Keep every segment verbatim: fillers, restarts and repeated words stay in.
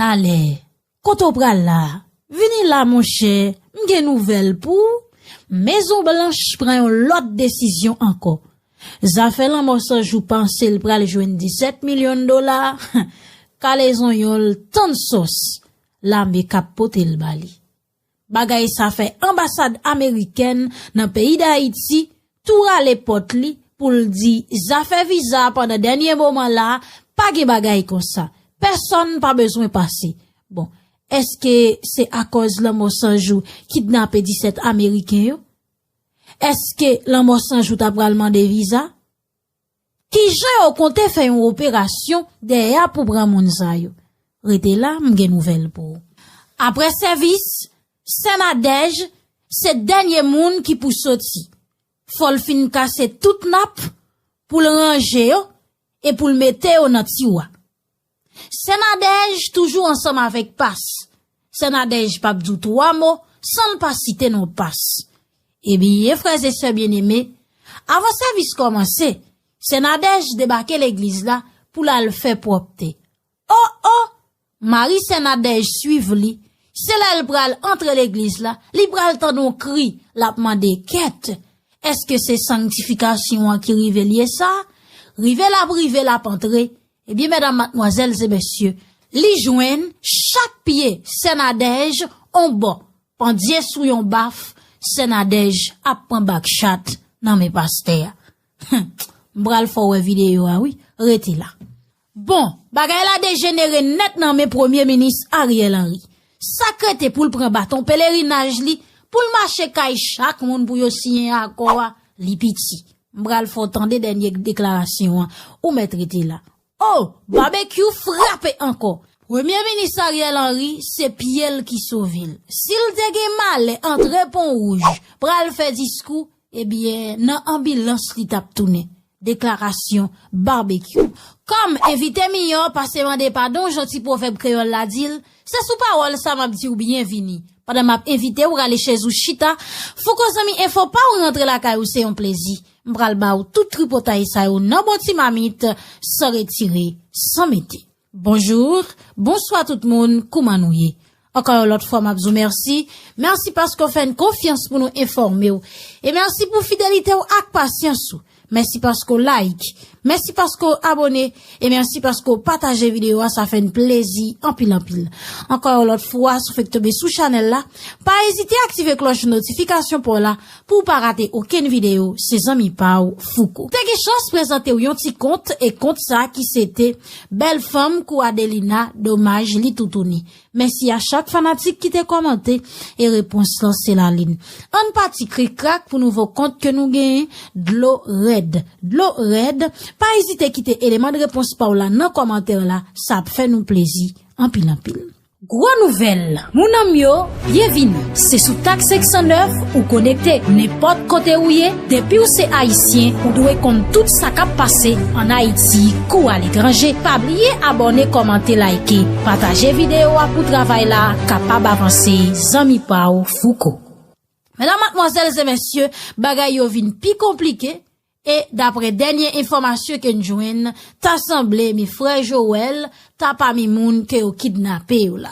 Alè, kote w pral la? Vini la, monchè, m gen nouvèl pou ou. Mezon Blanch pran yon lòt desizyon ankò. Zafè Lanmò San Jou panse l pral jwenn disèt milyon dola, kalezon yon l tann sòs lame k ap pote l ba li. Bagay sa fè anbasad amerikèn nan peyi Dayiti tou rale pòt li pou l di zafè viza pandan dènye moman la, pa gen bagay konsa. Pèsonn pa bezwen pase. Bon, èske se akòz Lanmò San Jou kidnape disèt Ameriken yo? Èske Lanmò San Jou ta pral mande viza? Kijan yo konte fè yon operasyon dèyè a pou pran moun sa yo? Rete la, m gen nouvèl pou ou. Apre sèvis, Sè Nadèj se dènye moun ki pou soti. Fò l fin kase tout nap pou l ranje yo e pou l mete yo nan tiwa. Sè Nadèj toujou ansanm avèk Pas. Sè Nadèj p ap di w twa mo san l pa site non Pas. Ebyen, frè e sè byeneme, avan sèvis kòmanse, Sè Nadèj debake legliz la pou l al fè pwòpte. O, o! Mari Sè Nadèj swiv li. Se lè l pral antre legliz la, li pral tande yon kri, l ap mande, kèt, èske se sanktifikasyon an ki rive l ye sa? Rive l ap rive, l ap antre. Ebyen, medam, madmwazèl e mesye, li jwenn chak pye Sè Nadèj on bò, pandye sou yon baf, Sè Nadèj ap pran bak chat nan men pastè a. M pral fè w wè videyo a, wi. Rete la. Bon, bagay la dejenere nèt nan men Premye Minis Ariel Henry. Sa k rete pou l pran baton pelerinaj li, pou l mache kay chak moun pou yo siyen akò a, li piti. M pral fè w tande dènye deklarasyon an. Ou mèt rete la. O, Babekyou frape ankò. Premye Minis Ariel Henry, se pye l ki sove l. Si l te gen malè antre Pon Wouj, pral fè diskou, ebyen, nan anbilans li t ap tounen. Deklarasyon Babekyou. Kòm envite miyò pase mande padon, jan ti pwovèb kreyòl la di l, se sou pawòl sa m ap di w byenvini. Pandan m ap envite w rale chèz ou chita, Fouko Zanmi Enfo pa w rantre lakay ou se yon plezi. M pral ba w tout tripotay sa yo nan bon ti mamit, san retire, san mete. Bonjou, bonswa tout moun, kouman nou ye? Ankò yon lòt fwa, m ap di w mèsi. Mèsi paske w fè n konfyans pou nou enfòme w. E mèsi pou fidelite w ak pasyans ou. Mèsi paske w like. Mèsi paske w abòne. E mèsi paske w pataje videyo a, sa fè n plezi anpil, anpil. Ankò yon lòt fwa, si w fèk tonbe sou chanèl la, pa ezite aktive klòch notifikasyon pa w la pou w pa rate okenn videyo, se zanmi pa w, Fouko. Te gen chans prezante w yon ti kont, e kont sa ki se te Bèl fanm kou Adelina, domaj li toutouni. Mèsi a chak fanatik ki te kòmante, e repons lan se lalin. Ann pati krik krak pou nouvo kont ke nou genyen, Dlo Rèd. Dlo Rèd, pa ezite kite eleman de repons pa w la nan kòmantè la, sa ap fè nou plezi anpil, anpil. Gwo nouvèl, moun an m yo, byenvini. Se sou Tak senk san nèf ou konekte. Nenpòt kote ou ye, depi w se ayisyen, ou dwe konn tout sa k ap pase ann Ayiti kou aletranje. Pa bliye abòne, kòmante, like, pataje videyo a pou travay la kapab avanse. Zanmi pa w, Fouko. Medam, madmwazèl e mesye, bagay yo vin pi konplike. E daprè dènye enfòmasyon ke n jwenn, ta sanble men frè Joel ta pami moun ke yo kidnape yo la.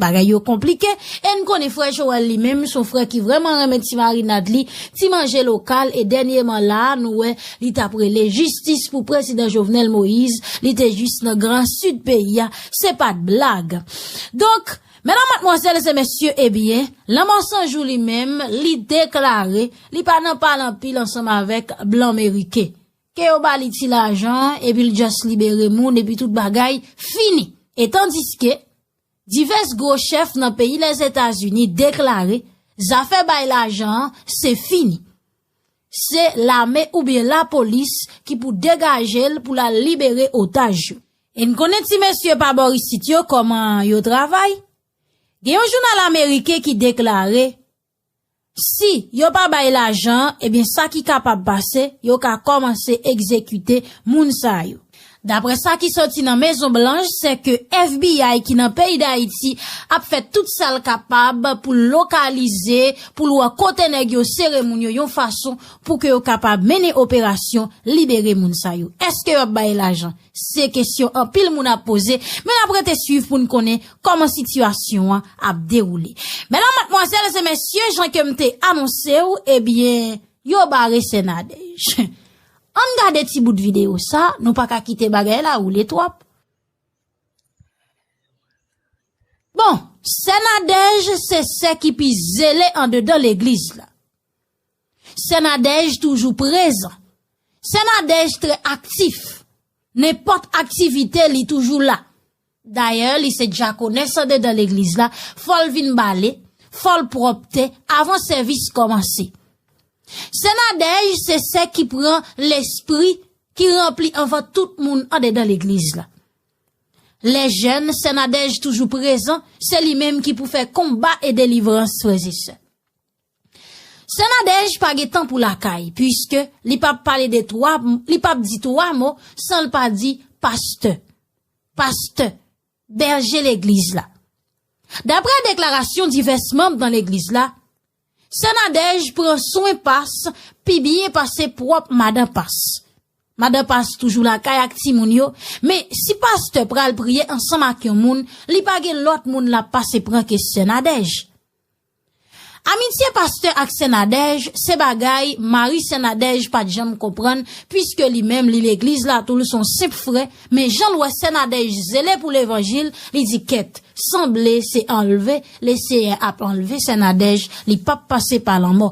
Bagay yo konplike, e n konnen frè Joel li menm se yon frè ki vrèman renmen ti marinad li, ti manje lokal, e dènyeman la a, nou wè li t ap rele jistis pou prezidan Jovenel Moïse, li te jis nan gran sid peyi a, se pa t blag. Donk, medam, madmwazèl e mesye, ebyen, Lanmò San Jou li menm, li deklare li pa nan pale anpil ansanm avèk blan meriken. Ke yo ba li ti lajan an, epi l just libere moun, epi tout bagay fini. E tandiske, divès gwo chèf nan peyi Lèzetazini deklare, zafè bay lajan an, se fini. Se lame oubyen lapolis ki pou degaje l pou l al libere otaj yo. E n konnen ti mesye pa bò isit yo kòman yo travay. Gen yon jounal ameriken ki deklare, si yo pa bay lajan an, ebyen sa ki kapab pase, yo ka kòmanse egzekite moun sa yo. Daprè sa ki soti nan Mezon Blanch, se ke F B I ki nan peyi Dayiti ap fè tout sa l kapab pou l lokalize, pou l wè kote nèg yo sere moun yo yon fason pou ke yo kapab mennen operasyon libere moun sa yo. Èske yo ap bay lajan? Se kesyon anpil moun ap poze, men n ap rete swiv pou n konnen kòman sitiyasyon an ap dewoule. Medam, madmwazèl e mesye, jan ke m te anonse w, ebyen, yo bare Sè Nadège. Ann gade ti bout videyo sa, nou pa ka kite bagay la woule twòp. Bon, Sè Nadège se sè ki pi zele andedan legliz la. Sè Nadège toujou prezan. Sè Nadège trè aktif. Nenpòt aktivite, li toujou la. Dayè, li se dyakonès andedan legliz la, fò l vin bale, fò l pwòpte avan sèvis kòmanse. Sè Nadège se sè ki pran lespri ki ranpli anvan tout moun andedan legliz la. Lè jèn, Sè Nadège toujou prezan, se li menm ki pou fè konba e delivrans, frè e sè. Sè Nadège pa gen tan pou lakay, piske li p ap pale de twa, li p ap di twa mo san l pa di pastè. Pastè, bèje legliz la. Daprè deklarasyon divès manm nan legliz la, Sè Nadège pran swen pas pi byen pase pwòp madan pas. Madan pas toujou lakay ak timoun yo, men si pastè pral priye ansanm ak yon moun, li pa gen lòt moun l ap pase pran ke Sè Nadège. Amitye pastè ak Sè Nadège se bagay mari Sè Nadège pa t janm konprann, piske li menm li legliz la tou, l se yon senp frè, men jan l wè Sè Nadège zele pou levanjil, li di kèt, sanble se anlve Leseyè ap anlve Sè Nadège, li p ap pase pa lanmò.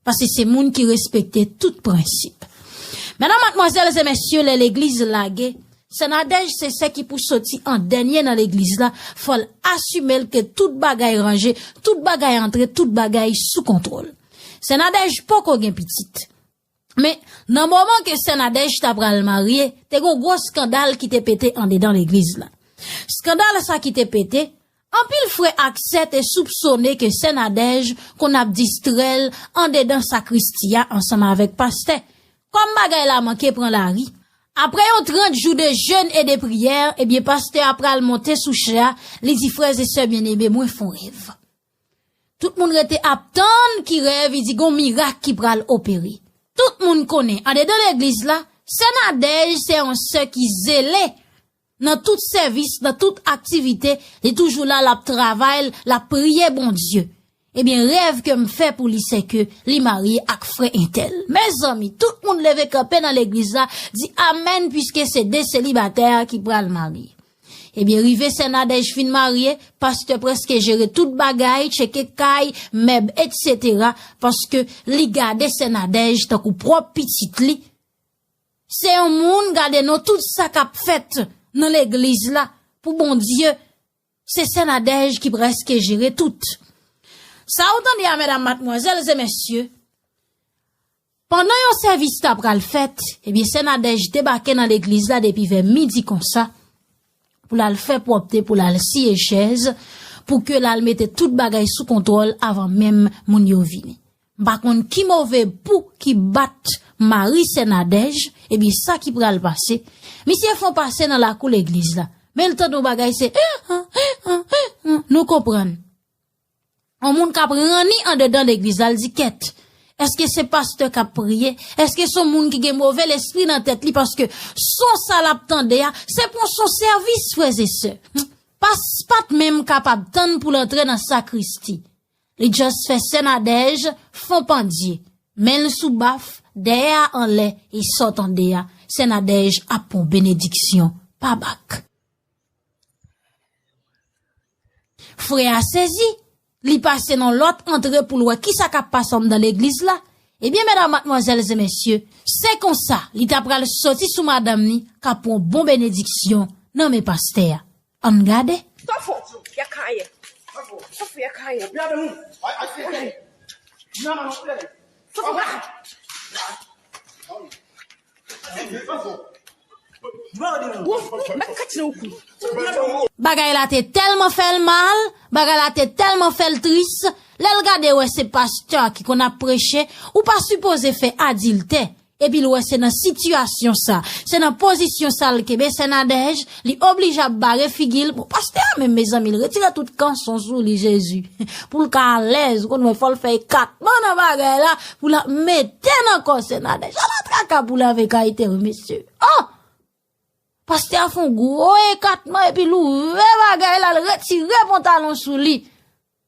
Paske se moun ki respekte tout prensip. Medam, madmwazèl e mesye, lè legliz lage, Sè Nadège se sè ki pou soti an dènye nan legliz la, fò l asime l ke tout bagay ranje, tout bagay antre, tout bagay sou kontwòl. Sè Nadège poko gen pitit. Men, nan moman ke Sè Nadège ta pral marye, te gon gwo eskandal ki te pete andedan legliz la. Eskandal sa ki te pete, anpil frè ak sè te soupsone ke Sè Nadège konn ap distrè l andedan sakristi a ansanm avèk pastè. Kòm bagay la manke pran lari, apre yon trant jou de jèn e de priyè, ebyen, pastè a pral monte sou chè a, li di, frè e sè byeneme, mwen fè yon rèv. Tout moun rete ap tann ki rèv, li di gon mirak ki pral opere. Tout moun konnen, andedan legliz la, Sè Nadège se yon sè ki zele nan tout sèvis, nan tout aktivite, li toujou la, l ap travay, l ap priye Bondye. Ebyen, rèv ke m fè pou li, se ke li marye ak frè entèl. Mezanmi, tout moun leve kanpe nan legliz la, di amèn, piske se de selibatè ki pral marye. Ebyen, rive Sè Nadège fin marye, pastè prèske jere tout bagay, tcheke kay, mèb, etsetera, paske li gade Sè Nadège tankou pwòp pitit li. Se yon moun, gade non, tout sa k ap fèt nan legliz la, pou Bondye, se Sè Nadège ki prèske jere tout. Sa ou tande a, medam, madmwazèl e mesye, pandan yon sèvis ta pral fèt, ebyen, Sè Nadège debake nan legliz la depi vè midi konsa, pou l al fè pwòpte, pou l al siye chèz, pou ke l al mete tout bagay sou kontwòl avan menm moun yo vini. M pa konn ki move pou ki bat mari Sè Nadège, ebyen, sa ki pral pase, misye fè yon pase nan lakou legliz la. Men l tande yon bagay se, eh, ah, eh, ah, eh, ah. Nou konprann. Yon moun k ap ranni andedan legliz la, l di, kèt, èske se pastè k ap priye? Èske se yon moun ki gen move lespri nan tèt li? Paske son sa l ap tande a, se pou son sèvis, frè e sè. Pas, pa t menm kapab tann pou l antre nan sakristi. Li just fè Sè Nadège fè yon pandye. Men l sou baf, dèyè a anlè, e sa w tande a, Sè Nadège ap pran benediksyon pa bak. Frè a sezi, li pase nan lòt antre pou l wè kisa k ap pase anndan legliz la. Ebyen, medam, madmwazèl e mesye, se konsa li ta pral soti sou madanm li k ap pran bon benediksyon nan men pastè a. Ann gade. Sofo, yakayè. Sofo, yakayè. Sofo, Bagay la te tèlman fè l mal, bagay la te tèlman fè l tris, lè l gade wè se pastè a ki konn ap preche, ou pa sipoze fè adiltè, epi l wè se nan sitiyasyon sa, se nan pozisyon sa l kenbe, sè Nadège, li oblije ap bare figi l. Bon, pastè a menm, mezanmi, l retire tout kanson sou li, Jezi, pou l ka alèz, ou konn wè, fò l fè ekatman nan bagay la, pou l ap mete nan kò sè Nadège. Ala traka pou lave kayite, wi, mesye. Oh! Pastè a fè yon gwo ekatman, epi l ouvè bagay la, l retire pantalon sou li,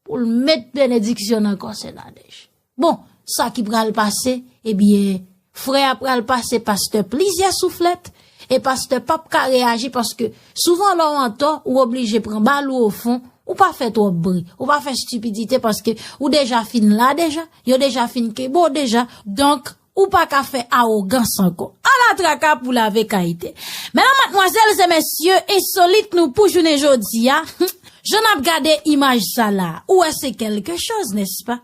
pou l met benediksyon nan kò sè Nadège. Bon, sa ki pral pase, ebyen, frè a pral pase pastè plizyè souflèt, e pastè p ap ka reyaji, paske souvan lè w antò, ou oblije pran bal ou ofon, ou pa fè twòp bri, ou pa fè estipidite, paske ou deja fin la deja, yo deja fin kenbe w deja. Donk, ou pa ka fè awogans ankò. Ala traka pou lave kayite. Medam, madmwazèl e mesye, ensolit nou pou jounen jodi a, jan n ap gade imaj sa la, ou wè se kèlke choz, nèspa?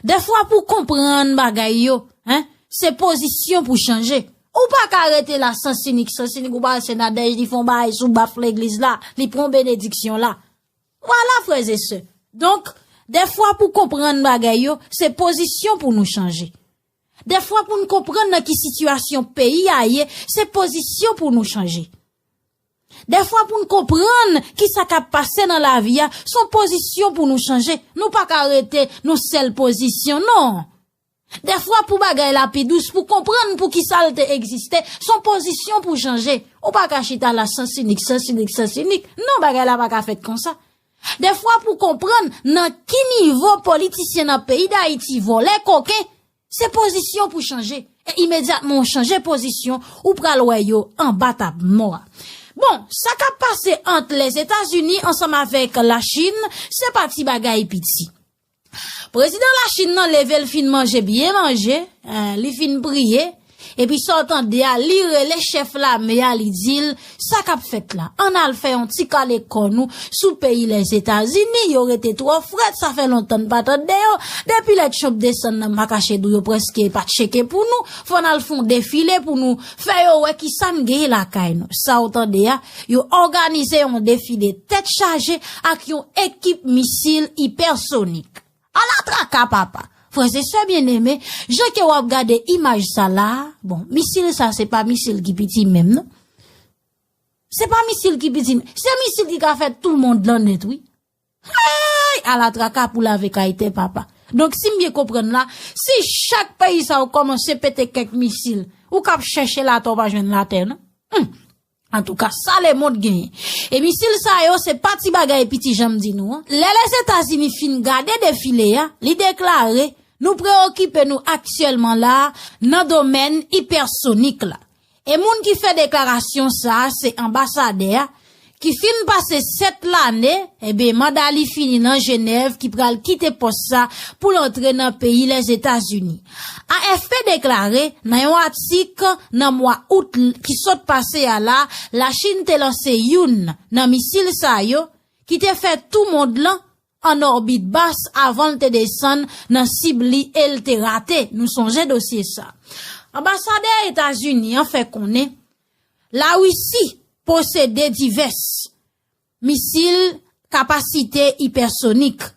Dèfwa pou konprann bagay yo, en, se pozisyon pou chanje. Ou pa ka rete la sans inik, sans inik, ou pa wè sè Nadège, li fè yon bagay sou baf legliz la, li pran benediksyon la. Vwala, frè e sè. Donk, dèfwa pou konprann bagay yo, se pozisyon pou nou chanje. Dèfwa pou n konprann nan ki sitiyasyon peyi a ye, se pozisyon pou nou chanje. Dèfwa pou n konprann ki sa k ap pase nan lavi a, se yon pozisyon pou nou chanje. Nou pa ka rete nan sèl pozisyon, non. Dèfwa pou bagay la pi dous, pou konprann pou ki sa l te egziste, se yon pozisyon pou chanje. Ou pa ka chita la sans inik, sans inik, sans inik. Non, bagay la pa ka fèt konsa. Dèfwa pou konprann nan ki nivo politisyen nan peyi Dayiti vòlè, koken, se pozisyon pou chanje. E imedyatman w chanje pozisyon, ou pral wè yo anba tab mò a. Bon, sa k ap pase ant Lèzetazini ansanm avèk Lachin, se pa ti bagay piti. Prezidan Lachin nan leve, l fin manje byen manje, eh, li fin priye, epi sa w tande a, li rele chèf lame a, li di l, sa k ap fèt la? Ann al fè yon ti kale kò nou sou peyi Lèzetazini, yo rete twò frèt, sa fè lontan n pa tande yo. Depi lè Trump desann nan, m pa kache di w, yo prèske pa tcheke pou nou. Fò n al fè yon defile pou nou fè yo wè ki sa n genyen lakay nou. Sa w tande a, yo òganize yon defile tèt chaje ak yon ekip misil ipèsonik. Ala traka, papa! Frè e sè byeneme, jan ke w ap gade imaj sa la, bon, misil sa, se pa misil ki piti menm, non. Se pa misil ki piti menm. Se misil ki ka fè tout mond lan nèt, wi. Hey! Ala traka pou lave kayite, papa. Donk, si m byen konprann la, si chak peyi sa yo kòmanse pete kèk misil, ou k ap chèche latè, ou pa jwenn latè, non. Hmm. Antouka, sa lemonn genyen. E misil sa yo, se pa ti bagay piti, jan m di nou an. Lè Lèzetazini fin gade defile a, li deklare, nou preokipe nou aktyèlman la a nan domèn ipèsonik la. E moun ki fè deklarasyon sa a, se anbasadè a, ki fin pase sèt lane, enben, manda li fini nan Jenèv, ki pral kite pòs sa pou l antre nan peyi Lèzetazini. A F P deklare, nan yon atik nan mwa out l-, ki sot pase a la, Lachin te lanse youn nan misil sa yo, ki te fè tou mond lan an òbit bas avan l te desann nan sib li e l te rate. Nou sonje dosye sa. Anbasadè Etazini an fè konnen Larisi posede divès misil kapasite ipèsonik.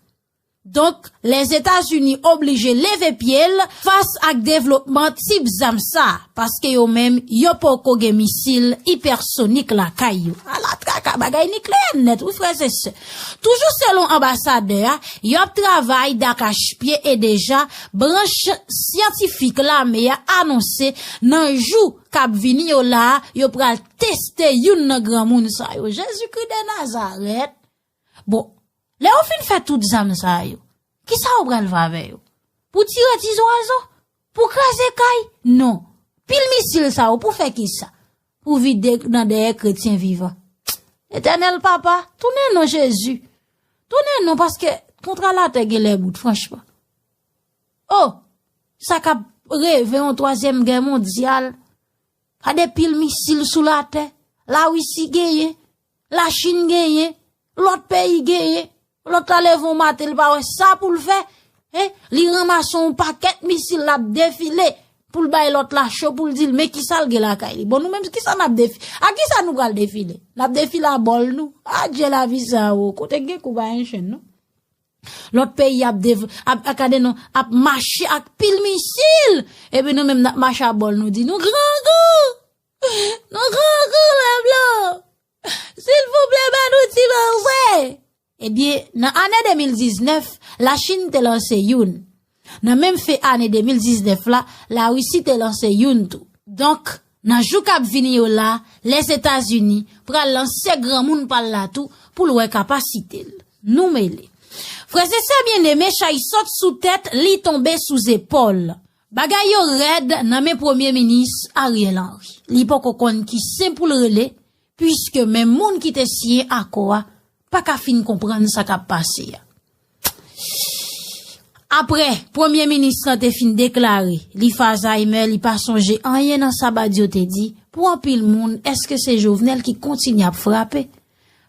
Donk, Lèzetazini oblije leve pye l fas ak devlopman tip zam sa, paske yo menm, yo poko gen misil ipèsonik lakay yo. Ala traka, bagay nikleyè nèt, wi, frè e sè. Toujou selon anbasadè a, y ap travay dakachpye e deja branch syantifik lame a anonse nan jou k ap vini yo la a, yo pral teste youn nan granmoun sa yo. Jezikri de Nazarèt! Bon, lè yo fin fè tout zam sa yo, kisa yo pral fè avè yo? Pou tire ti zwazo? Pou kraze kay? Non. Pil misil sa yo, pou fè kisa? Pou vide nan dèyè kretyen vivan. Etènèl Papa, tounen non Jezi. Tounen non, paske kontra latè genlè bout, franchman. Oh, sa k ap reve yon twazyèm gè mondyal. Gade pil misil sou latè. Larisi genyen, Lachin genyen, lòt peyi genyen. Lòt la leve yon maten, li pa wè sa pou l fè. Hein? Li ranmase yon pakèt misil, l ap defile pou l bay lòt la cho, pou l di l, men kisa l gen lakay li. Bon, nou menm, kisa n ap defi-, a kisa nou pral defile? N ap defile a bòl nou? Adye lavi sa, o, kote k gen kou pa gen chenn, non? Lòt peyi ap, dev, ap, ap, gade non, ap mache ak pil misil. Epi nou menm n ap mache a bòl, nou di nou grangou. Nou grangou, lè blan. Silvouplè, ban nou ti manje. Ebyen, nan ane de mil diznèf, Lachin te lanse youn. Nan menm fen ane de mil diznèf la, Larisi te lanse youn tou. Donk, nan jou k ap vini yo la, Lèzetazini pral lanse granmoun pa l la tou pou l wè kapasite l. Nou mele. Frè e sè byeneme, chay sot sou tèt, li tonbe sou zepòl. Bagay yo rèd nan men Premye Minis Ariel Henry. Li poko konn ki sen pou l rele, piske menm moun ki te siyen akò a pa ka fin konprann sa k ap pase a. Apre Premye Minis lan te fin deklare li fè Alzheimer, li pa sonje anyen nan sa bandi yo te di, pou anpil moun, èske se Jovenel ki kontinye ap frape?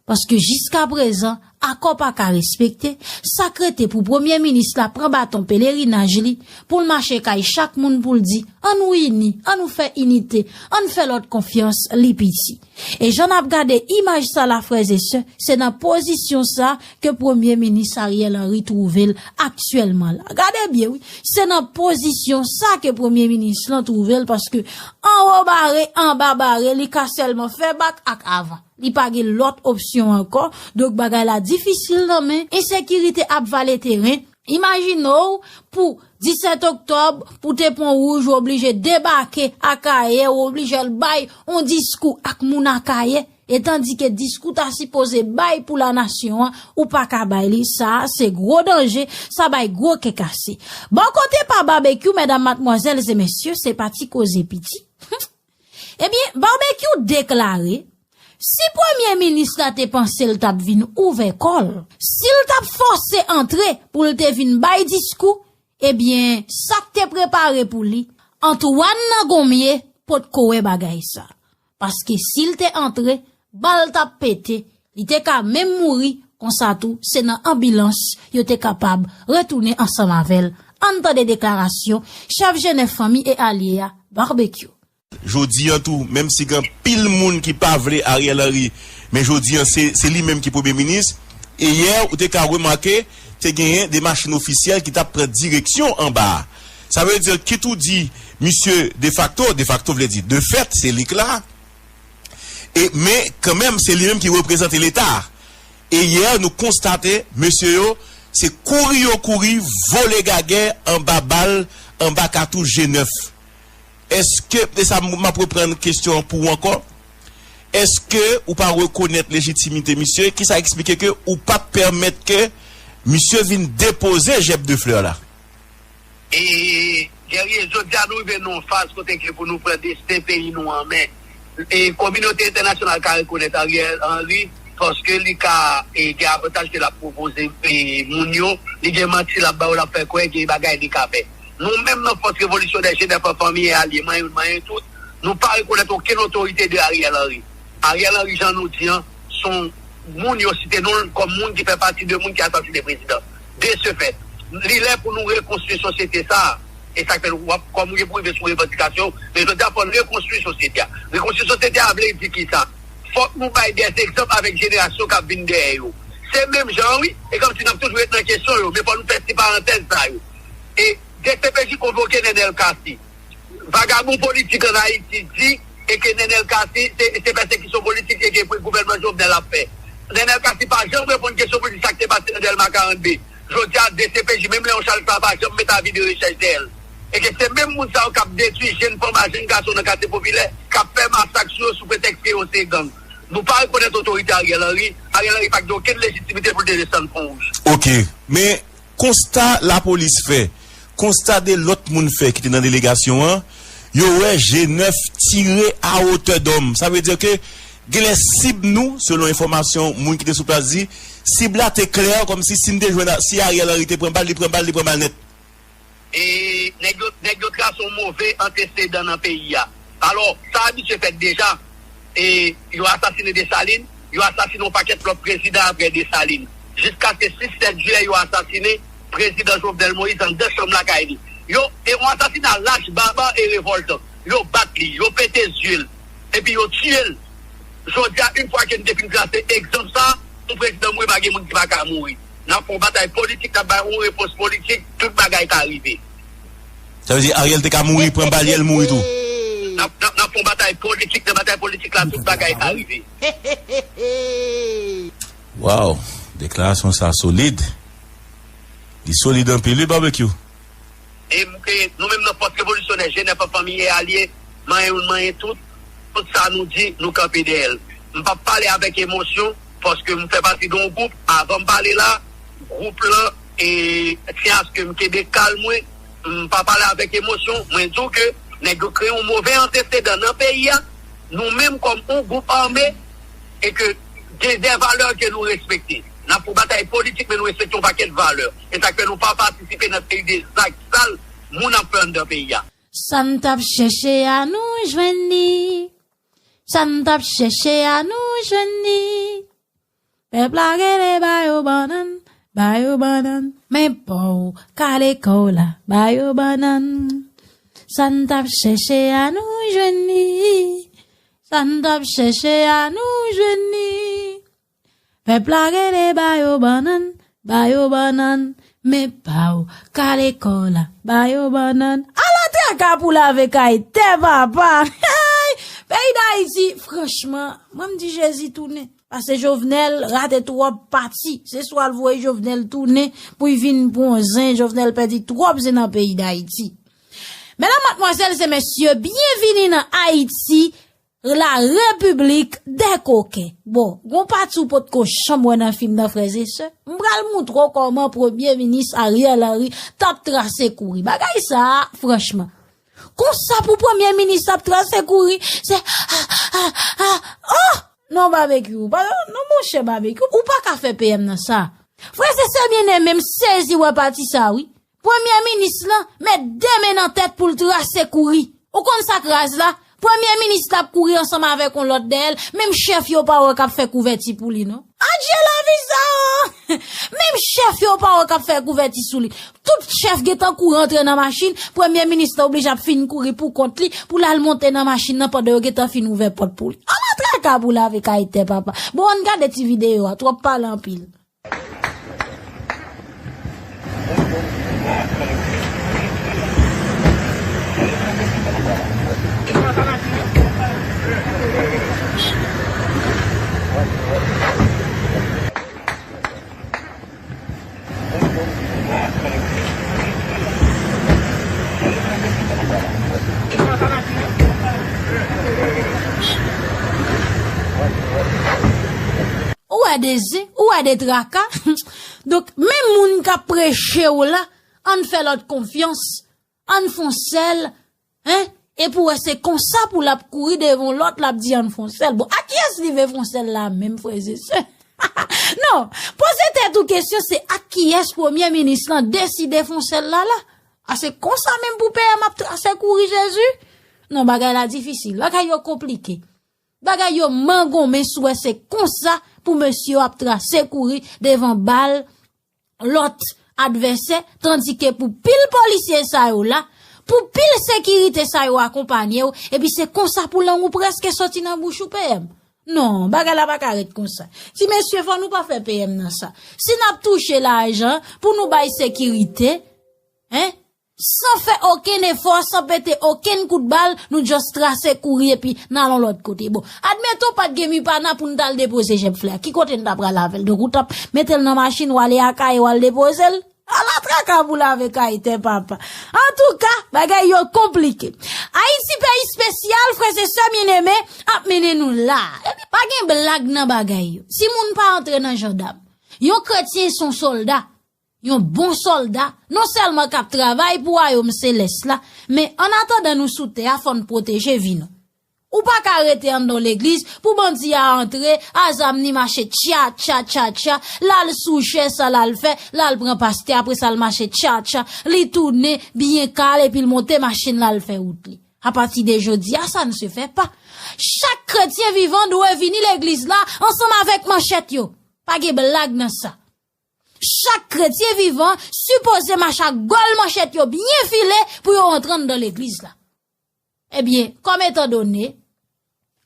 Paske jiskaprezan, akò pa ka respekte, sa k rete pou Premye Minis la pran baton pelerinaj li, pou l mache kay chak moun pou l di, ann nou ini, ann nou fè inite, ann fè lòt konfyans, li piti. E jan n ap gade imaj sa la, frè e sè, se nan pozisyon sa ke Premye Minis Ariel Henry twouve l aktyèlman la. Gade byen, wi, se nan pozisyon sa ke Premye Minis lan twouve l, paske anwo bare, anba bare, li ka sèlman fè bak ak ava. Li pa gen lòt opsyon ankò, donk bagay la difisil nan men, ensekirite ap vale teren. Imajine w, pou disèt oktòb, pou te Pon Wouj, ou oblije debake Akayè, ou oblije al bay yon diskou ak moun Akayè, e tandike diskou ta sipoze bay pou lanasyon an, ou pa ka bay li, sa a se gwo danje, sa bay gwo kè kase. Bò kote pa Babekyou, medam, madmwazèl e mesye, se pa ti koze piti. Ebyen, Babekyou deklare, si Premye Minis la te panse l t ap vin ouvè kò l, si l t ap fòse antre pou l te vin bay diskou, ebyen, sa k te prepare pou li, Antoine nan Gonmye potko wè bagay sa. Paske si l te antre, bal t ap pete, li te ka menm mouri, konsa tou, se nan anbilans yo te kapab retounen ansanm avè l. Ann tande deklarasyon chèf G nèf Fanmi e Alye a, Babekyou. Jodi an tou, menm si gen anpil moun ki pa vle Ariel Henry, men jodi an se, se li menm ki premye minis. E yè, ou te ka remake, te genyen de machin ofisyèl ki t ap pran direksyon anba a. Sa vle di, kit ou di misye defakto, defakto vle di de fèt, se li k la. E, men, kanmenm, se li menm ki reprezante Leta. E yè, nou konstate, mesye yo, se kouri yo kouri, vole gagè, anba bal, anba katouch G nèf. Èske, e sa m, m ap reprann kesyon an pou ou ankò, èske ou pa rekonèt lejitimite misye? Kisa eksplike ke ou pa t pèmèt ke misye vin depoze jèb de flè la? E, Guerrier, jodi a nou rive nan yon faz kote ke pou nou pran desten peyi nou an men. E kominote entènasyonal ka rekonèt Ariel Henry paske li ka, e, gen avantaj ke l ap pwopoze, e, moun yo, li gen manti l ap ba yo, l ap fè kwè gen bagay li ka fè. Nou menm nan Fòs Revolisyonè G nèf an Fanmi e Alye, manyen youn, manyen tout, nou pa rekonèt okenn otorite de Ariel Henry. Ariel Henry, jan nou di an, se yon moun yo site non l kòm moun ki fè pati de moun ki asasinen prezidan. De ce fait, li lè pou nou rekonstwi sosyete sa a. E sa k fè w ap, kòm w gen pou rive sou revandikasyon, men jodi a fò n rekonstwi sosyete a. Rekonstwi sosyete a vle di kisa? Fòk nou bay dè egzanp avèk jenerasyon k ap vin dèyè yo. Se menm jan an, wi, e kòmsi n ap toujou ret nan kesyon yo, men fò nou fè ti parantèz sa yo. E D C P J konvoke Nenel Cassy. Vagabon politik ann Ayiti di e ke Nenel Cassy se, se pèsekisyon politik e ke gouvènman Jovenel ap fè. Nenel Cassy pa janm reponn kesyon pou l di sa k te pase nan Dèlma karant de. Jodi a, D C P J, menm Leon Charles pa, pa janm met avi de rechèch dèyè l. E ke se menm moun sa yo k ap detwi jenn fanm ak jenn gason nan katye popilè, k ap fè masak sou yo sou pretèks ke yo se gang. Nou pa rekonèt otorite Ariel Henry. Ariel Henry pa t gen okenn lejitimite pou l te desann Pon Wouj. Ok, men konsta lapolis fè, konsta de lòt moun fè ki te nan delegasyon an, yo wè G nèf tire a wotè dòm. Sa vle di ke genlè sib nou, selon enfòmasyon moun ki te sou plas di, sib la te klè, kòmsi si n te jwenn, si Ariel Henry te pran bal, li pran bal, li pran bal nèt. E nèg yo, nèg yo trase yon move antesedan nan peyi a. Alò, sa abitye fèt deja. E yo asasinen Desalin, yo asasinen yon pakèt lòt prezidan apre Desalin. Jiskaske sis, sèt jiyè, yo asasinen prezidan Jovenel Moïse anndan chanm lakay li. Yo, e yon asasina lach, baba e revòltan. Yo bat li, yo pete zye l, epi yo tiye l. Jodi a, yon fwa ke n te fin trase egzanp sa, yon prezidan mouri, pa gen moun ki pa ka mouri. N ap fè yon batay politik, n ap bay yon repons politik, tout bagay ka rive. Sa vle di Ariel te ka mouri, pran balyè, l mouri tou. N ap, n ap, n ap fè yon batay politik, nan batay politik la, tout bagay ka rive. Waw, deklarasyon sa solid. Li solid anpil wi, Barbecue. E m ke nou menm nan Fòs Revolisyonè, G nèf an, Fanmi e Alye, manyen youn, manyen tout, tout sa nou di, nou kanpe dèyè l. M p ap pale avèk emosyon, paske m fè pati de yon gwoup, avan m pale la, gwoup lan, e, tyen aske m kenbe kalm mwen, m pa pale avèk emosyon, mwen di w ke nèg yo kreye yon move antesedan nan peyi a, nou menm kòm yon gwoup ame, e ke gen de valè ke nou respekte. N ap fè batay politik, men nou respekte yon pakèt valè. E sa k fè nou pa patisipe nan seri de zak sal moun ap fè anndan peyi a. Sa n t ap chèche a nou jwenn li. Sa n t ap chèche a nou jwenn li. Pèp la rele ba yo bannann, ba yo bannann. Men pa w kale kò w la, ba yo bannann. Sa n t ap chèche a nou jwenn li. Sa n t ap chèche a nou jwenn li. Pèp la rele ba yo bannann, ba yo bannann, men pa w kale kò w la, ba yo bannann. Ala traka pou lave kay tè papa! Hey! Peyi Dayiti, franchman, mwen m di Jezi tounen. Paske Jovenel rate twòp pati. Se swa l voye Jovenel tounen pou l vin pran zen. Jovenel pèdi twòp zen nan peyi Dayiti. Medam, madmwazèl e mesye, byenvini nan Ayiti, la repiblik dè koken. Bon, gon pati w potko janm wè nan fim nan, frè e sè. M pral moutre w kòman premye minis Ariel Henry t ap trase kouri. Bagay sa a, franchman. Konsa pou premye minis t ap trase kouri, se a, a, a, oh! Non, Babekyou, pa, non, monchè Babekyou, ou pa ka fè P M nan sa. Frè e sè byeneme, m sezi wè pati sa, wi. Premye minis lan met de men nan tèt pou l trase kouri. Ou konn sa k raz la? Premye minis la ap kouri ansanm avèk yon lòt dèyè l, menm chèf yo pa wè k ap fè kouvèti pou li non. Adje lavi sa o! Menm chèf yo pa wè k ap fè kouvèti sou li. Tout chèf gentan kouri antre nan machin, premye minis la oblije ap fin kouri pou kont li pou l al monte nan machin nan pandan yo gentan fin ouvè pòt pou li. Ala traka pou lave kay tè papa. Bon, ann gade ti videyo a, twòp pale anpil. Ou wè de zen, ou wè de traka. Donk, menm moun k ap preche w la, ann fè lòt konfyans, ann fè yon sèl, en, epi w wè se konsa pou l ap kouri devan yon lòt, l ap di ann fè yon sèl. Bon, ak kiyès li vle fè yon sèl la menm, frè e sè? Non, poze tèt ou kesyon, se ak kiyès premye minis lan deside fè yon sèl la la? A se konsa menm pou P M ap trase kouri Jezi? Non, bagay la difisil, bagay yo konplike. Bagay yo mangonmen si w wè se konsa pou mesye yo ap trase kouri devan bal lòt advèsè, tandike pou pil polisye sa yo la, pou pil sekirite sa yo akonpanye w, epi se konsa pou lang ou prèske soti nan bouch ou, P M. Non, bagay la pa ka ret konsa. Ti mesye, fò nou pa fè P M nan sa. Si n ap touche lajan pou nou bay sekirite, en, san fè okenn efò, san pete okenn kout bal, nou just trase kouri epi n al yon lòt kote. Bon, admeton pa t gen Mipana pou n t al depoze Jèb Flè a. Ki kote n ta pral avè l? Donk ou t ap mete l nan machin, w ale Akayè, w al depoze l? Ala traka pou lave kay tè papa. Antouka, bagay yo konplike. Ayiti peyi espesyal, frè e sè byeneme, ap mennen nou la. Epi pa gen blag nan bagay yo. Si moun pa antre nan jandam, yon kretyen se yon sòlda. Yon bon sòlda, non sèlman k ap travay pou wayòm selès la, men annatandan nou sou tè a, fò n pwoteje vi nou. Ou pa ka rete anndan yon legliz pou bandi a antre, a zam li mache tcha, tcha, tcha, tcha, l al sou chè sa l al fè, l al pran pastè, apre sa l mache tcha, tcha, li tounen byen kal epi l monte machin l al fè wout li. Apati de jodi a, ça ne se fait pas. Chak kretyen vivan dwe vini legliz la ansanm avèk manchèt yo. Pa gen blag nan sa. Chak kretyen vivan sipoze mache ak gòl manchèt yo byen file pou yo rantre anndan legliz la. Ebyen, kòm etandone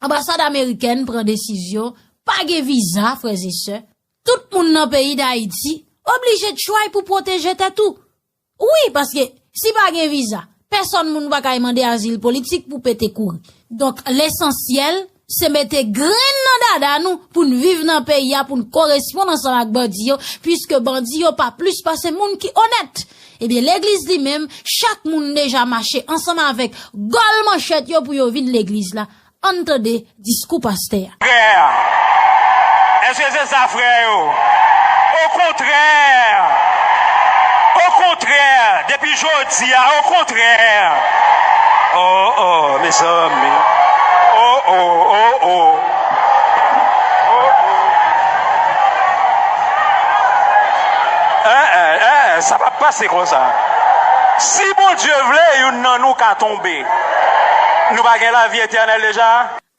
anbasad amerikèn pran desizyon pa gen viza, frè e sè, tout moun nan peyi Dayiti Oblije try pou pwoteje tèt ou. Wi, paske si pa gen viza, pèsòn moun pa kay mande azil politik pou pete kouri. Donk, lesansyèl, se mete grenn nan dada nou pou n viv nan peyi a, pou n koresponn ansanm ak bandi yo, piske bandi yo pa plis pase moun ki onèt. Ebyen, legliz li menm, chak moun deja mache ansanm avèk gòl manchèt yo pou yo vin legliz la. Ann tande diskou pastè a. Frè, èske se sa, frè yo? Okontrè, okontrè, depi jodi a, okontrè. Oh, oh, mezanmi. Oh, oh, oh, oh. Oh, oh. Eh, eh, eh, sa p ap pase konsa. Si Bondye vle, youn nan nou ka tonbe. Nou pa gen lavi etènèl deja?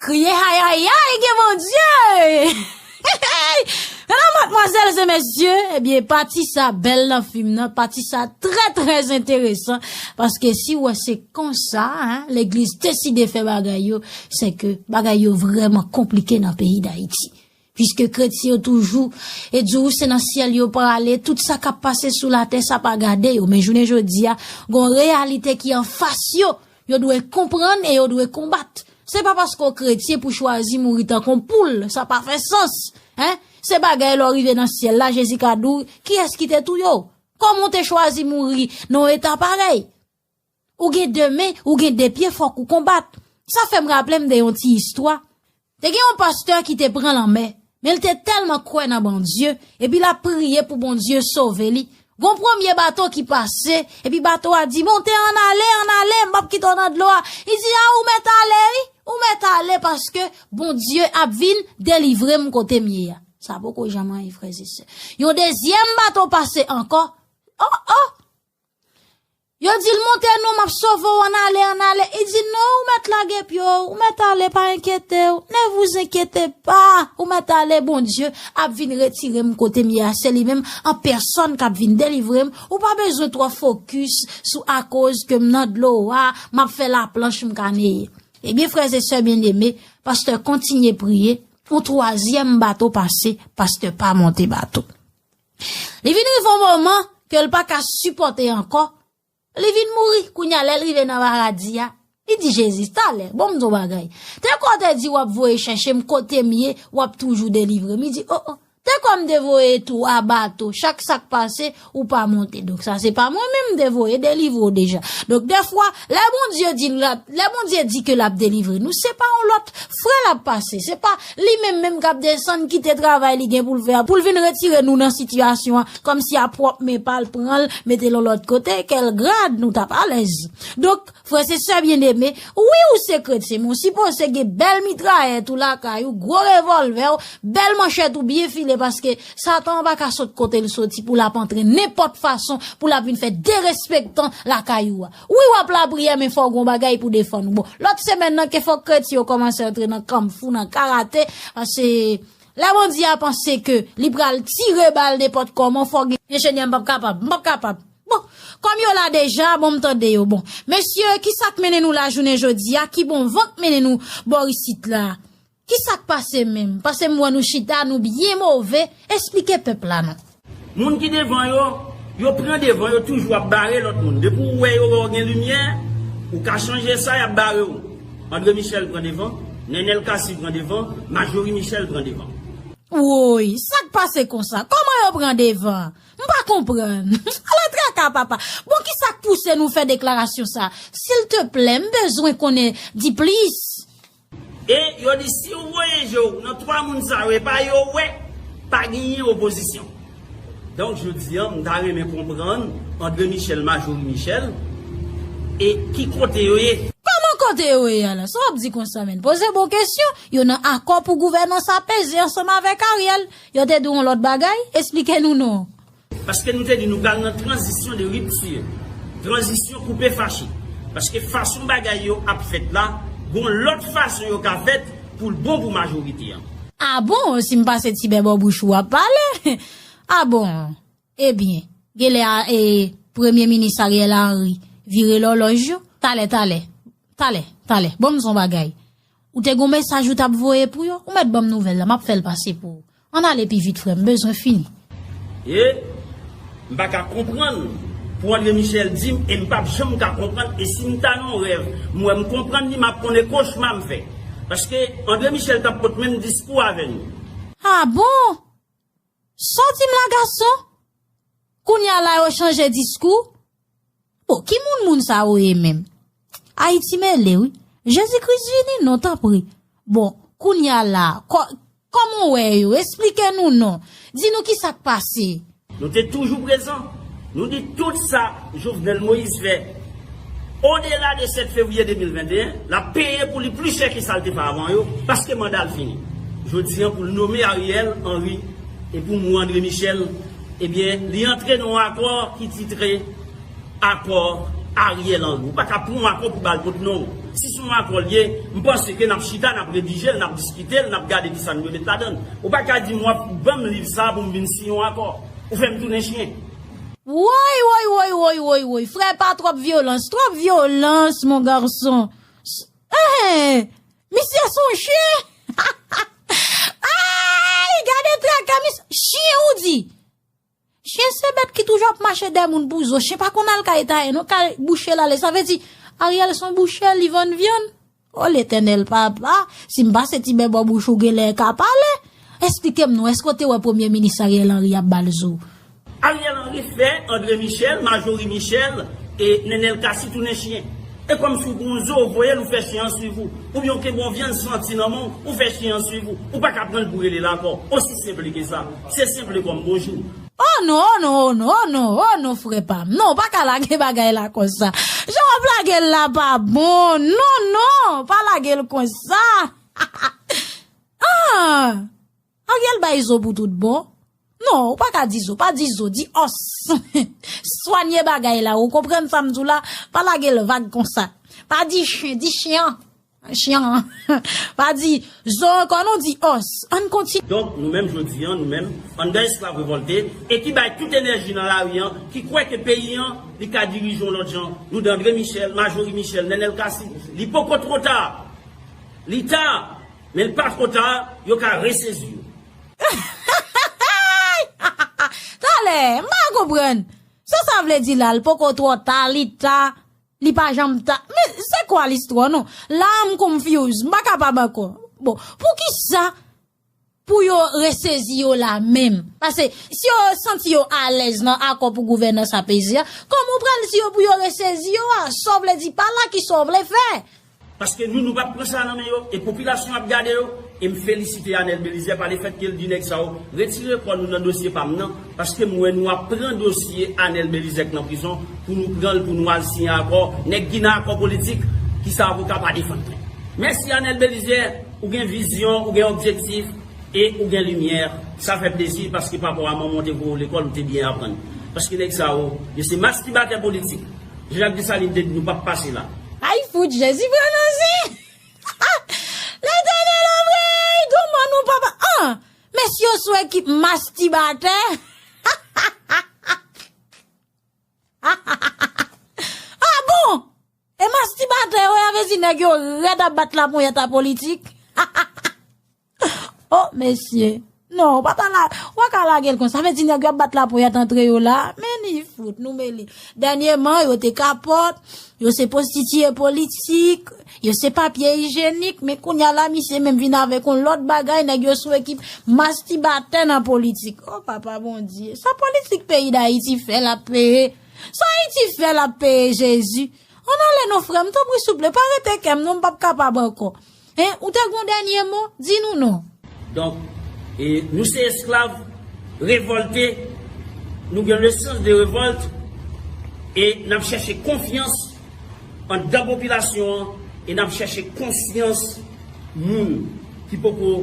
Kriye ayayay, gen Bondye! Medam, madmwazèl e mesye, ebyen, pati sa bèl nan fim nan, pati sa trè, trè enteresan, paske si w wè se konsa, en, legliz deside fè bagay yo, se ke bagay yo vrèman konplike nan peyi Dayiti. Piske kretyen yo toujou e di w se nan syèl yo prale, tout sa k ap pase sou latè, sa pa gade yo. Men jounen jodi a, gon reyalite ki anfas yo, yo dwe konprann e yo dwe konbat. Se pa paske w kretyen pou chwazi mouri tankou yon poul, sa pa fè sans. En? Se bagay lè w rive nan syèl la, Jezi ka di w, kiyès ki te touye w? Kòman w te chwazi mouri nan yon eta parèy? Ou gen de men, ou gen de pye, fòk ou konbat. Sa fè m raple m de yon ti istwa. Te gen yon pastè ki te pran lanmè, men l te tèlman kwè nan Bondye, epi l ap priye pou Bondye sove li. Gon premye bato ki pase, epi bato a di, "Monte, ann ale, ann ale, m p ap kite w nan dlo a." Li di, "A, ou mèt ale, wi, ou mèt ale, paske Bondye ap vin delivre m kote m ye a." Sa poko janm anyen, frè e sè. Yon dezyèm bato pase ankò. Oh, oh! Yo di l, "Monte non, m ap sove w, ann ale, ann ale." Li di, "Non, ou mèt lage pye w, ou mèt ale, pa enkyete w, ne vous inquiétez pas, ou mèt ale, Bondye ap vin retire m kote m ye a, se li menm an pèsòn k ap vin delivre m, ou pa bezwen twò fokis sou akoz ke m nan dlo a, m ap fè laplanch, m ka neye." Ebyen, frè e sè byeneme, pastè kontinye priye, yon twazyèm bato pase, pastè pa monte bato. Li vin rive yon moman ke l pa ka sipòte ankò, li vin mouri. Kounye a, lè l rive nan paradi a, li di Jezi, "Talè, bon, m di w bagay. Te kwè w te di w ap voye chèche m kote m ye, w ap toujou delivre m." Li di, "Oh, oh, te kwè m te voye twa bato, chak sa k pase, ou pa monte. Donk, sa se pa mwen menm m te voye delivre w deja." Donk, dèfwa, lè Bondye di l ap, lè Bondye di ke l ap delivre nou, se pa yon lòt frè l ap pase, se pa li menm menm k ap desann kite travay li gen pou l fè a, pou l vin retire nou nan sitiyasyon an, kòmsi a pwòp men pa l pran l, mete l yon lòt kote, kèl grad nou t ap alèz. Donk, frè e sè byeneme, wi, ou se kretyen, men w sipoze gen bèl mitrayèt ou lakay ou, gwo revòlvè w, bèl manchèt ou byen file, paske Satan an pa ka sot kote l soti pou l ap antre nenpòt fason, pou l ap vin fè derespektan lakay ou a. Wi, w ap lapriyè, men fò w gen yon bagay pou defann ou. Bon, lòt semèn nan, ke fòk kretyen yo kòmanse antre nan kanmfou, nan karate, paske lè Bondye a panse ke li pral tire bal nenpòt kòman, fò gen enjenyè, m p ap kapab, m p ap kapab. Bon, kòm yo la deja, bon, m tande yo. Bon, mesye, ki sa k mennen nou la jounen jodi a? Ki bon van k mennen nou bò isit la? Ki sa k pase menm? Paske m wè nou chita, nou byen move. Esplike pèp la non. Moun ki devan yo, yo pran devan, yo toujou ap bare lòt moun. Depi w wè yo, wè w gen limyè, ou ka chanje sa, y ap bare w. André Michel pran devan, Nenel Cassy pran devan, Marjorie Michel pran devan. Woy, sa k pase konsa? Kòman yo pran devan? M pa konprann. Ala traka, papa. Bon, ki sa k pouse nou fè deklarasyon sa? Silteplè, m bezwen konnen di plis. E yo di, si w voye je w nan twa moun sa yo, e pa yo w wè, pa genyen opozisyon. Donk, jodi a, m ta renmen konprann André Michel, Marjorie Michel, e ki kote yo ye. Kòman kote yo ye a la? Sa w ap di konsa, menn? Poze bon kesyon. Yo nan akò pou gouvènans apeze ansanm avèk Ariel. Yo te di w yon lòt bagay? Esplike nou non. Paske nou te di nou pral nan tranzisyon de ripti, tranzisyon koupe fache. Paske fason bagay yo ap fèt la, gon lòt fason yo ka fèt pou l bon pou majorite an. A bon, si m pase ti bè bò bouch ou ap pale? A bon, ebyen, genlè a, e, Premye Minis Ariel Henry vire lòlòj yo. Talè, talè, talè, talè, ban m di w yon bagay. Ou te gon mesaj ou t ap voye pou yo? Ou mèt ban m nouvèl la, m ap fè l pase pou ou. Ann ale pi vit, frè m, m bezwen fini. E M pa ka konprann pou André Michel di m, e m p ap janm ka konprann, e si m ta nan yon rèv, m wè m konprann li, m ap konnen kochma m fè. Paske André Michel t ap pot menm diskou avè nou. Ah bon? Sòti m la gason? Kounye a la yo chanje diskou? Bon, ki moun moun sa yo ye menm? Ayiti mele, wi. Jezi Kris vini, non, tanpri. Bon, kounye a la, kò-, kòman w wè yo? Esplike nou, non. Di nou ki sa k pase. Nou te toujou prezan. Nou di tout sa Jovenel Moïse fè odela de sèt fevriye de mil venteyen, l ap peye pou li pli chè ke sa l te fè avan yo, paske manda l fini. Jodi an, pou l nome Ariel Henry e pou mou André Michel, ebyen, li antre nan yon akò ki titre akò Ariel Henry. Ou pa ka pran yon akò pou ba l kot non w. Si se yon akò l ye, m panse ke n ap chita, n ap redije l, n ap diskite l, n ap gade ki sa n dwe met ladan l. Ou pa ka di m w ap ban m liv sa pou m vin siyen yon akò. Ou fè m tounen chyen. Woy, woy, woy, woy, woy, woy. Frè, pa twòp vyolans, twòp vyolans, mon garson. S-, eh, misye se yon chyen. Ay, gade traka, mis-, chyen ou di. Chyen se bèt ki toujou ap mache dèyè moun pou zo. Chyen pa konn al kay tayen, non, kay bouche l ale. Sa vle di, Ariel se yon bouchè, li vann vyann. O Letènèl, papa, si m pase ti bèbò bouch ou genlè ka pale. Esplike m non, èske w te wè Premye Minis Ariel Henry ap ba l zo? Ariel Henry fè André Michel, Majorie Michel e Nenel Cassy tounen chyen. E kòmsi w gen yon zo, w voye l, ou fè chyen an swiv ou. Oubyen w kenbe yon vyann santi nan men w, ou fè chyen an swiv ou. Ou pa ka pran l pou rele l ankò. Osi senp ke sa. Se senp kòm bonjou. Oh non, oh non, oh non, oh non, oh non, frè pa m. Non, w pa ka lage bagay la konsa. Jan w ap lage l la pa bon. Non, non, pa lage l konsa. Ah! Ariel bay zo pou tout bon. Non, ou pa ka di zo, pa di zo, di os. Swanye bagay la, ou konprann sa m di w la? Pa lage l vag konsa. Pa di chen, di chyen. Chyen. Pa di zo ankò non, di os. Ann kontinye. Donk, nou menm jodi an, nou menm, anndan esklav revòlte, e ki bay tout enèji nan lari an, ki kwè ke peyi an, li ka dirije yon lòt jan. Nou di André Michel, Majorie Michel, Nenel Cassy, li poko twò ta. Li ta, men l pa twò ta, yo ka resezi yo. Talè, m pa konprann. Sa sa vle di la, l poko twò ta, li ta, li pa janm ta. Men se kwa listwa non? La a m confuse, m pa kapab ankò. Bon, poukisa pou yo resezi yo la menm? Paske si yo santi yo alèz nan akò pou gouvènans apeze a, kòman w pral di yo pou yo resezi yo a? Sa w vle di pa la, kisa w vle fè? Paske nou, nou p ap pran sa nan men yo, e popilasyon ap gade yo, e m felisite Anel Belizaire pa lefèt ke l di nèg sa yo, retire kò nou nan dosye pa m nan, paske m wè nou ap pran dosye Anel Belizaire k nan prizon, pou nou pran l, pou nou al siyen akò, nèg ki nan akò politik, ki sa avoka pa defann mwen. Mèsi Anel Belizaire, ou gen vizyon, ou gen objektif, e ou gen limyè, sa fè plezi, paske papa w a manman w te voye w lekòl, ou te byen aprann. Paske nèg sa yo, yo se mastibatè politik. Jean-Jacques Dessalines te di nou p ap pase la. Ay fout, Jezi pran nan zen. Letènèl anmwey, douman nou papa. Ah, mesye yo sou ekip mastibatè. Ah bon? E mastibatè yo, ya vle di nèg yo rèd ap bat laponyèt a politik. Oh, mesye. Non, w pa ta la, w pa ka lage l konsa. Sa vle di nèg yo ap bat laponyèt antre yo la. Men ni fout, nou mele. Dènyèman, yo te kapòt, yo se pwostitiye politik, yo se papye ijyenik, men kounye a la, misye menm vin avèk yon lòt bagay, nèg yo sou ekip mastibatè nan politik. Oh, papa Bondye. Sa politik peyi Dayiti fè l ap peye. Sa Ayiti fè l ap peye, Jezi. Ann ale non, frè m, tanpri, souple, pa rete kè m non, m p ap kapab ankò. Hein, ou te gon dènye mo? Di nou non. Donk, e, nou se esklav, revòlte, nou gen le sens de révolte, e n ap chèche konfyans anndan popilasyon an, e n ap chèche konsyans moun ki poko,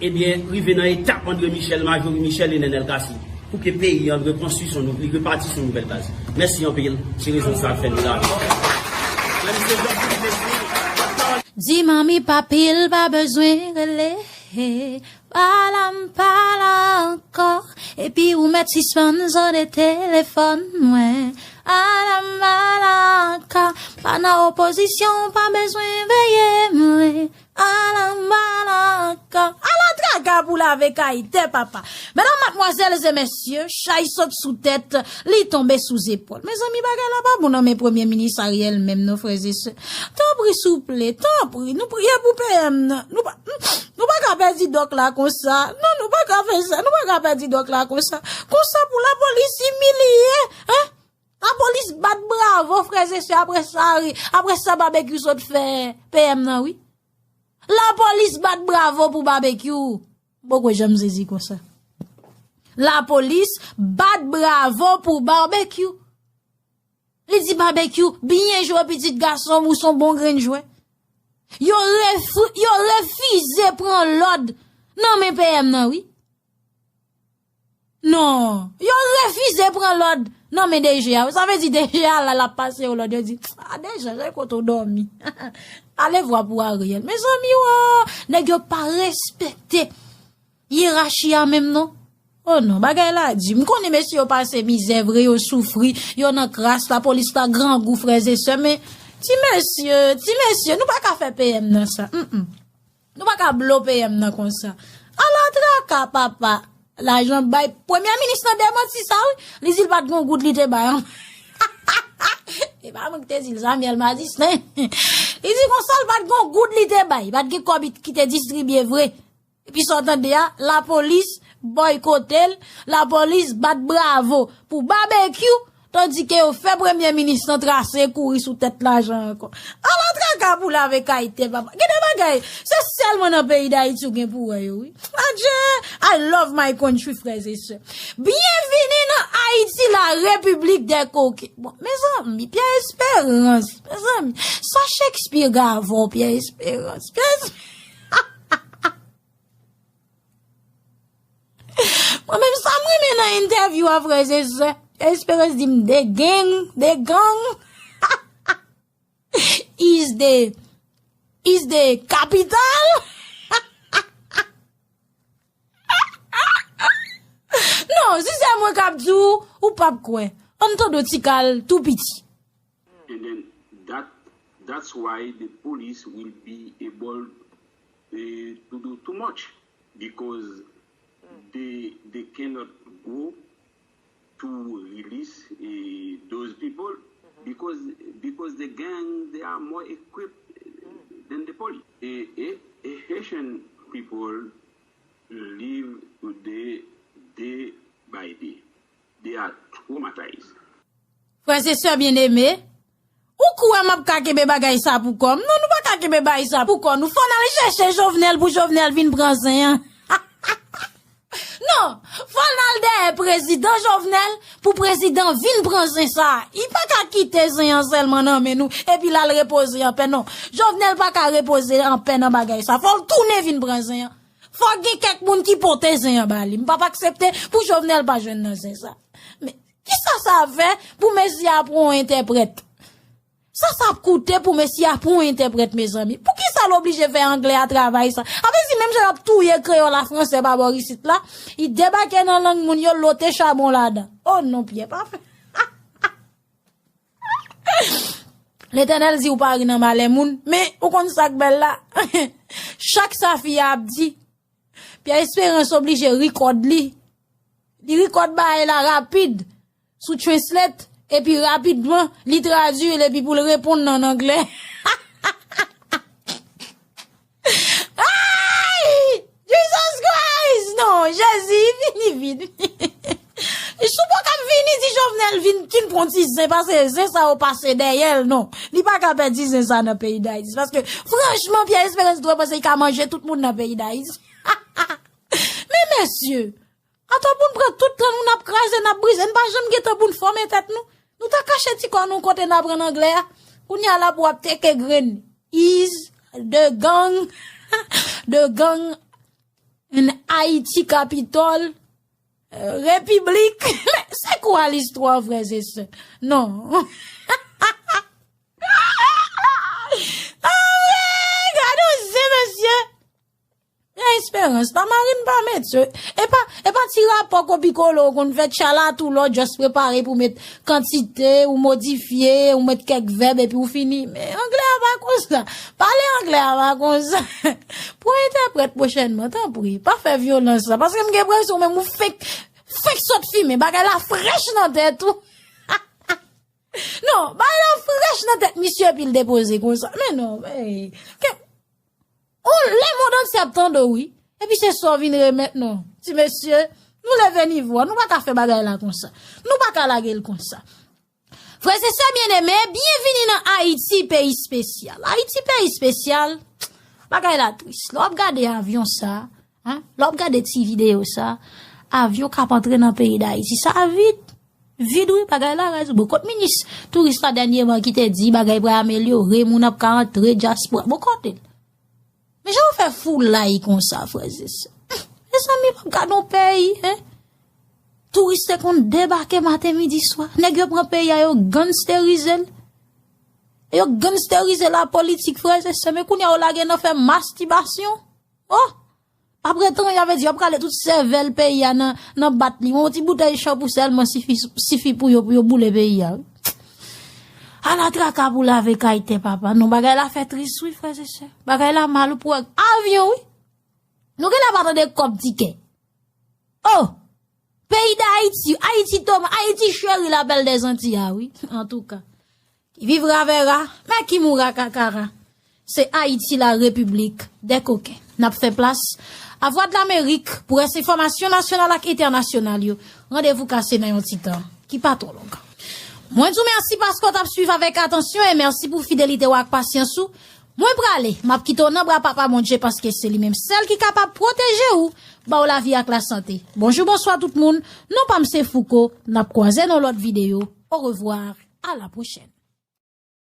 ebyen, rive nan etap André Michel, Majorie Michel e Nenel Cassy, pou ke peyi an rekonstwi son nou-, li repati sou nouvèl baz. Mèsi anpil, se rezon sa k fè nou la. Mèm se Jean Philippe Messi. Di manmi papi l pa bezwen rele, pa la m pa la ankò, epi ou mèt sispann sonde telefòn mwen. Ala m ala ankò, pa nan opozisyon, pa bezwen veye mwen. Ala m ba la ankò. Ala traka pou lave kay tè papa. Medam, madmwazèl e mesye, chay sot sou tèt, li tonbe sou zepòl. Mezanmi, bagay la pa bon nan men Premye Minis Ariel menm non, frè e sè. Tanpri, souple, tanpri, nou priye pou P M nan. Nou pa, nou pa ka pèdi dòk la konsa. Non, nou pa ka fè sa. Nou pa ka pèdi dòk la konsa. Konsa pou lapolis imilye, en? Lapolis bat bravo, frè e sè, apre sa, ri- apre sa Babekyou sot fè P M nan, wi. Lapolis bat bravo pou Babekyou. Poko janm sezi konsa. Lapolis bat bravo pou Babekyou. Li di Babekyou, byen jwe pitit gason m, ou se yon bon grenn jwè. Yo, refu, yo refize pran lòd nan men P M nan, wi. Non, yo refize pran lòd nan men D G a. Sa vle di D G a la, l ap pase yo lòd, yo di, a, D G, se kote w dòmi. Ale vwa pou Ariel. Mezanmi, o, nèg yo pa respekte yerachi a menm non. O non, bagay la di. M konnen mesye yo pase mizè vre, yo soufri, yo nan kras, lapolis la grangou, frè e sè, men ti mesye, ti mesye, nou pa ka fè P M nan sa. Mm, mm. Nou pa ka blo P M nan konsa. Ala traka, papa. Lajan bay. Premye minis nan demanti sa, wi. Li di l pa t gon goud li te bay, an. E pa mwen ki te di l sa, Miel Madistin. Li di konsa l pa t gon goud li te bay. Pa t gen kòb ki te distribye vre. Epi sa w tande a, lapolis bòykote l, lapolis bat bravo pou Babekyou, tandike yo fè premye minis lan trase kouri sou tèt lajan ankò. Ala traka pou lave kay tè papa. Gen de bagay, se sèlman nan peyi Dayiti w gen pou wè yo, wi. Adje, I love my country, frè e sè. Byenvini nan Ayiti, la République des coquets. Bon, mezanmi, Pierre Espérance, mezanmi, sa Shakespeare gavò, Pierre Espérance, Pierre Espérance. Mwen menm sa m renmen nan entèvyou a, frè e sè. Espérance di m, the gang, the gang is the, is the capital. Non, si se mwen k ap di w, ou p ap kwè. Ann tande w ti kal tou piti. And then that that's why the police will be able uh, to do too much because they they cannot go to release uh, those people because because the gang they are more equipped than the police. A, a, a Haitian people live today day by day. They are traumatized. Frè e sè byeneme, ou kwè m ap ka kenbe bagay sa pou kò m? Non, nou pa ka kenbe bagay sa pou kò nou. Fò n al chèche Jovenel pou Jovenel vin pran zen an. Non, fò n al dèyè prezidan Jovenel pou prezidan vin pran zen sa. Li pa ka kite zen an sèlman nan men nou epi l al repoze anpè, non. Jovenel pa ka repoze anpè nan bagay sa. Fò l tounen vin pran zen an. Fò gen kèk moun ki pote zen an ba li. M p ap aksepte pou Jovenel pa jwenn nan zen sa. Men, kisa sa fè pou mesye a pran yon entèprèt? Sa sa ap koute pou mesye a pran yon entèprèt, mezanmi? Poukisa l oblije fè anglè a travay sa? Sa vle di menm jan y ap touye kreyòl a fransè pa bò isit la, li debake nan lang moun yo, lote chabon ladan. O non, Pyè, pa fè. Letènèl di ou pa ri nan malè moun, men ou konn sa k bèl la? Chak sa fi a ap di, Pyè Esperans oblije rikòd li. Li rikòd bagay la rapid sou Translate, epi rapidman, li tradui l epi pou l reponn nan anglè. Ay! Jesus Christ! Non, Jezi, vini, vini. Si w poko ap vini, di Jovenel vin, vin pran ti zen, paske zen sa yo pase dèyè l, non. Li pa ka pèdi zen sa nan peyi Dayiti. Paske, franchman, Pyè Esperans dwe panse li ka manje tout moun nan peyi Dayiti. Men mesye, atann pou n pran tout tan nou n ap kraze, n ap brize, n pa janm gen tan pou n fòme tèt nou. Nou ta kache ti kò nou kote n aprann anglè a. Kounye a la pou w ap teke grenn. Is the gang, the gang in Haiti Capitol, euh, République. Men se kwa listwa, frè e sè? Non. Ah wi, gade yon zen, mesye. Ay, Esperans, pa mari n pa met yo. E pa, e pa ti rapò kopi kole ou konn fè tchala tou lè w just prepare pou met kantite, ou modifye, ou met kèk vèb epi ou fini. Men anglè a pa konsa. Pale anglè a pa konsa. Pran entèprèt pwochènman, tanpri. Pa fè vyolans la. Paske m gen enpresyon ou menm ou fenk, fenk sot fimen. Bagay la frèch nan tèt ou. Non, bagay la frèch nan tèt misye epi l depoze konsa. Men non, men. Ke, on, lemonn antye ap tande w, wi. Epi se sa w vin remèt, non. Ti mesye, nou leve nivo a. Nou pa ka fè bagay la konsa. Nou pa ka lage l konsa. Frè e sè byeneme, byenvini nan Ayiti, peyi espesyal. Ayiti, peyi espesyal, bagay la tris. Lè w ap gade avyon sa, hein, lè w ap gade ti videyo sa, avyon k ap antre nan peyi Dayiti, sa vid. Vid wi, bagay la rèz. Bon, kot minis touris la dènyèman ki te di bagay pral amelyore, moun ap ka antre, dyaspora. Bon, kote l? Men jan w fè foulay konsa, frè e sè? Mezanmi, p ap gade yon peyi, hein? Touris te konn debake maten, midi, swa. Nèg yo pran peyi a, yo gangsterize l. Yo gangsterize lapolitik, frè e sè. Men kounye a, yo lage nan fè mastibasyon. Oh! Apre tan, y ave di, yo prale tout sèvèl peyi a nan, nan bat li. Yon ti boutèy chanpou sèlman sifi, sifi pou yo, pou yo boule peyi a, wi. Ala traka pou lave kay tè, papa. Non, bagay la fè tris, wi, frè e sè. Bagay la mal pou avyon, wi. Nou genlè pa tande kòb tikè. Oh! Peyi Dayiti, Ayiti Toma, Ayiti cheri, la belle des Antilles, a wi. Antouka. Qui vivra verra, mais qui mourra kakara. Se Ayiti, la repiblik dè koken. N ap fè plas a Vwadlamerik pou rès enfòmasyon nasyonal ak entènasyonal yo. Randevou kase nan yon ti tan ki pa twò long. Mwen di w mèsi paske w t ap swiv avèk atansyon e mèsi pou fidelite w ak pasyans ou. Mwen prale, m ap kite w nan bra Papa Bondye paske se li menm sèl ki kapab pwoteje w, ba w lavi ak lasante. Bonjou, bonswa tout moun. Non pa m se Fouco. N ap kwaze nan lòt videyo. Orevwa, a la pwochèn.